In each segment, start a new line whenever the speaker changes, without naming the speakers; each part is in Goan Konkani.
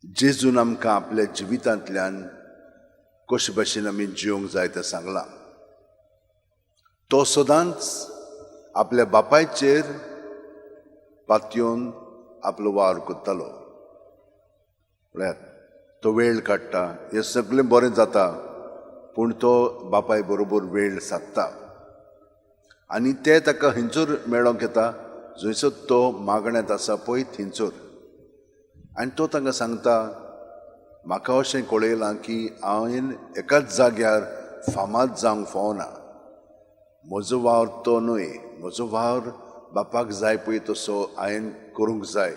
जेजून आमकां आपल्या जिवितांतल्यान कशे भाशेन आमी जिवंक जाय तें सांगलां. तो सदांच आपल्या बापायचेर पातयेवन आपलो वावर करतालो. पळयात, तो वेळ काडटा, हें सगळें बरें जाता, पूण तो बापाय बरोबर वेळ सादता आनी ते ताका खंयसर मेळोंक येता? जंयसर तो मागण्यांत आसा पळय थंयसर. आनी तो तांकां सांगता, म्हाका अशें कळयलां की हांवें एकाच जाग्यार फामाद जावंक फावना. म्हजो वावर तो न्हय, म्हजो वावर बापाक जाय पळय तसो हांवें करूंक जाय,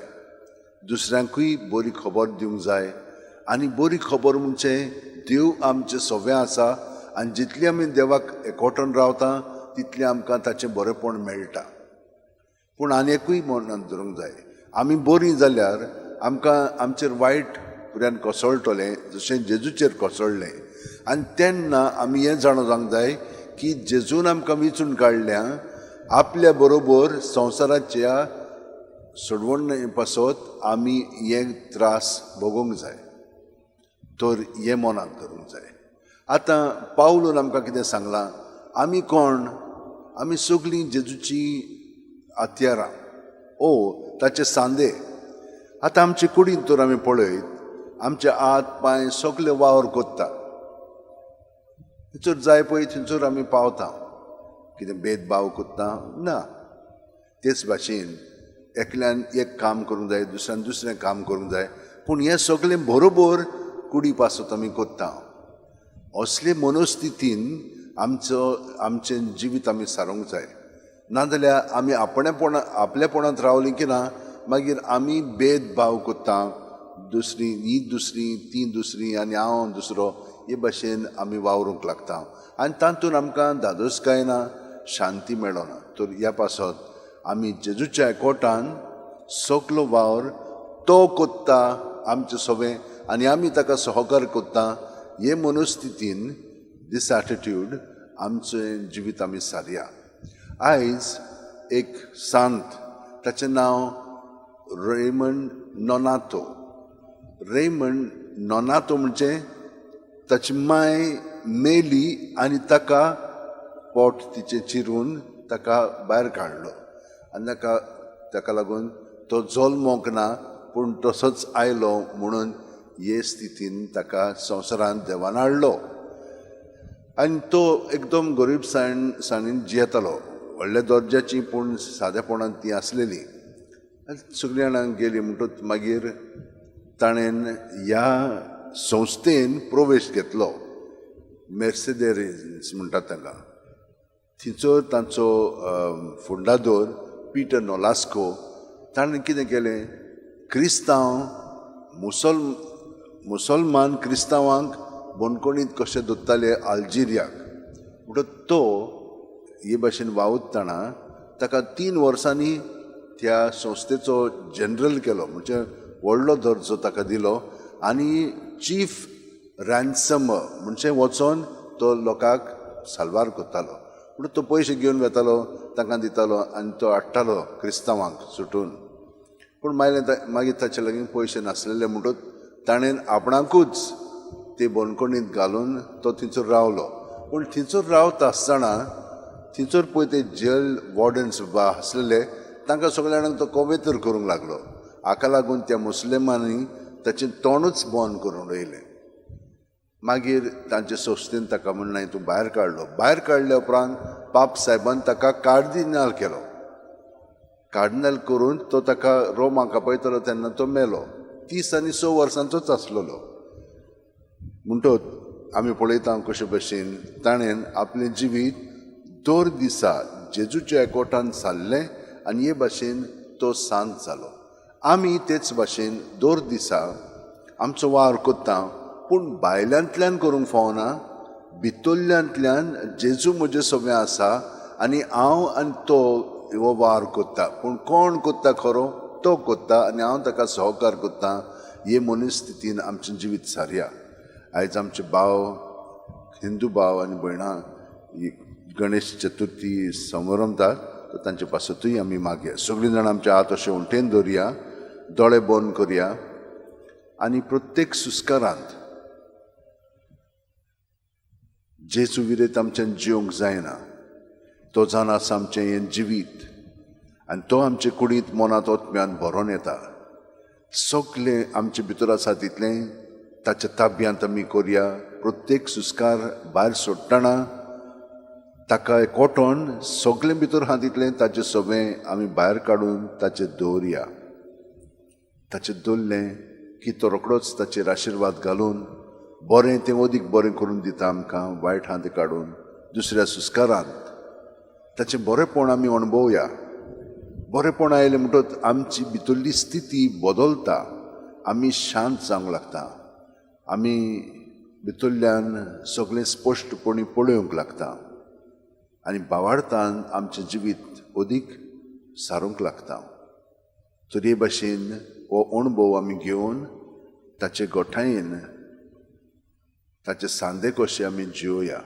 दुसऱ्यांकूय बरी खबर दिवंक जाय. आनी बरी खबर म्हणजे देव आमचें सगळें आसा आनी जितली आमी देवाक एकवटून रावता तितलें आमकां ताचें बरेंपण मेळटा. पूण आनी एकूय मनांत धरूंक जाय, आमी बरीं जाल्यार आमकां आमचेर वायट भुरग्यान कोसळटलें, जशें जेजूचेर कोसळ्ळें. आनी तेन्ना आमी हें जाणा जावंक जाय की जेजून आमकां वेंचून काडल्या आपल्या बरोबर संवसाराच्या सोडवण पासत आमी हे त्रास भोगूंक जाय. तर हें मनांत धरूंक जाय. आतां पावलून आमकां कितें सांगलां? आमी कोण? आमी सगळीं जेजूचीं हत्यारां ओ ताचे सांदे. आतां आमचे कुडींत तर आमी पळयत, आमचे हात पांय सगळे वावर कोत्ता. थंयसर जाय पळय थंयसर आमी पावता. कितें भेदभाव कोत्ता? ना. तेच भाशेन एकल्यान एक काम करूंक जाय, दुसऱ्यान दुसरें काम करूंक जाय, पूण हें सगळें बरोबर कुडी पासत आमी कोत्ता. असले मनोस्थितीन आमचो आमचें जिवीत आमी सारूंक जाय. नाजाल्यार आमी आपणेपणा आपलेपणांत रावलीं की ना, मागीर आमी भेदभाव कोत्ता. दुसरी ही दुसरी, ती दुसरी आनी हांव दुसरो, हे भाशेन आमी वावरूंक लागता आनी तातूंत आमकां धादोसकाय ना, शांती मेळना. तर ह्या पासत आमी जेजूच्या एकवटान सगलो वावर तो कोत्ता आमचें सगळें आनी आमी ताका सहकार कोत्ता. हे मनोस्थितीन, दीस एटिट्यूड, आमचें जिवीत आमी सारया. आयज एक सांत, ताचें नांव रेमंड नोनातो. रेमंड नोनातो म्हणजे ताची माय मेली आनी ताका पोट तिचें चिरून ताका भायर काडलो आनी ताका लागून तो जल्मोंक ना, पूण तसोच आयलो म्हणून हे स्थितीन ताका संवसारांत देवान हाडलो. आनी तो एकदम गरीब साणीन जियेतालो. व्हडल्या दर्जाची पूण सादेपणान ती आसलेली. आनी सगळीं जाणां गेलीं म्हणटकच मागीर ताणें ह्या संस्थेन प्रवेश घेतलो, मेर्सेदेरीस म्हणटात तांकां. थंयसर तांचो फुंडादोर पिटर नोलास्को, ताणें कितें केलें? क्रिस्तांव मुसलमान क्रिस्तांवांक बंदखणींत कशें दवरताले आल्जिरियाक, म्हणटकच तो हे भाशेन वावुरतना ताका 3 वर्सांनी त्या संस्थेचो जनरल केलो, म्हणजे व्हडलो दर्जो ताका दिलो आनी चीफ रॅन्सम म्हणजे वचोन तो लोकांक साल्वार करतालो. म्हणून तो पयशे घेवन वेतालो, तांकां दितालो आनी तो हाडटालो क्रिस्तांवांक सुटून. पूण मागीर ताचे लागीं पयशे नासलेले, म्हणटकच ताणें आपणाकूच ते बंदखणींत घालून तो थंयसर रावलो. पूण थंयसर रावता आसतना थंयसर पळय ते जेल वॉर्डन्स आसलेले, तांकां सगल्या जाणांक तो कोवेतर करूंक लागलो. हाका लागून त्या मुस्लिमांनी ताचें तोंडूच बंद करून उडयलें. मागीर तांचे संस्थेन ताका म्हणलें, तूं भायर काडलो. भायर काडल्या उपरांत पाप साहेबान ताका कार्दिनाल केलो. कार्दिनाल करून तो ताका रोमाक आपयतलो तेन्ना तो मेलो. 36 वर्सांचोच आसलेलो. म्हणटच आमी पळयता कशे भशेन ताणें आपलें जिवीत दर दिसा जेजूच्या एकवटान सारलें आनी हे भाशेन तो सांत जालो. आमी तेच भाशेन दर दिसा आमचो वावर करता, पूण भायल्यांतल्यान करूंक फावना, भितरल्यांतल्यान. जेजू म्हजें सगळें आसा आनी हांव आनी तो हो वावर करता, पूण कोण करता खरो? तो करता आनी हांव ताका सहकार करता. हे मनीस स्थितीन आमचें जिवीत सारया. आयज आमचे भाव, हिंदू भाव आनी भयणां ही गणेश चतुर्थी समारंभतात, तर तांचे पासतूय आमी मागया. सगळीं जाणां आमचे हात अशे उंटेन दवरया, दोळे बंद करया. आनी प्रत्येक सुस्कारांत जेजू विरयत आमच्यान जिवंक जायना. तो जाणा आसा आमचें हें जिवीत आनी तो आमचे कुडींत मनांत आत्म्यान भरोन येता. सगलें आमचे भितर आसा तितलें ताच्या ताब्यांत आमी करया. प्रत्येक सुस्कार भायर सोडटना ताका कोटोन सगलें भितर आहा तितलें ताचें सगळें आमी भायर काडून ताचें दवरया. ताचें दवरलें की तो रोखडोच ताचेर आशिर्वाद घालून बरें तें अदीक बरें करून दिता आमकां. वायट आहा तें काडून दुसऱ्या सुस्कारांत ताचें बरेंपण आमी अणभवया. बरेंपण आयलें म्हणटच आमची भितरली स्थिती बदलता, आमी शांत जावंक लागता, आमी भितरल्यान सगळें स्पश्टपणी पळोवंक लागता आनी भावार्थान आमचें जिवीत अदीक सारूंक लागता. तर हे भाशेन हो अणभव आमी घेवन ताचे गोठायेन ताचे सांदे कशे आमी जिवया.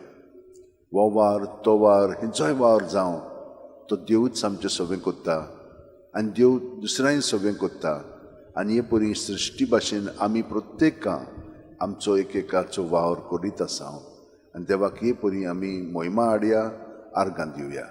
हो वार तो वार खंयचोय वावर जावं तो देवूच आमचें सगळें करता आनी देव दुसऱ्याय सगळें करता. आनी हे परी सृश्टी भाशेन आमी प्रत्येका आमचो एक एकाचो वावर करीत आसा आनी देवाक हे परी आमी मोहिमा हाडया, आर्गां दिवया.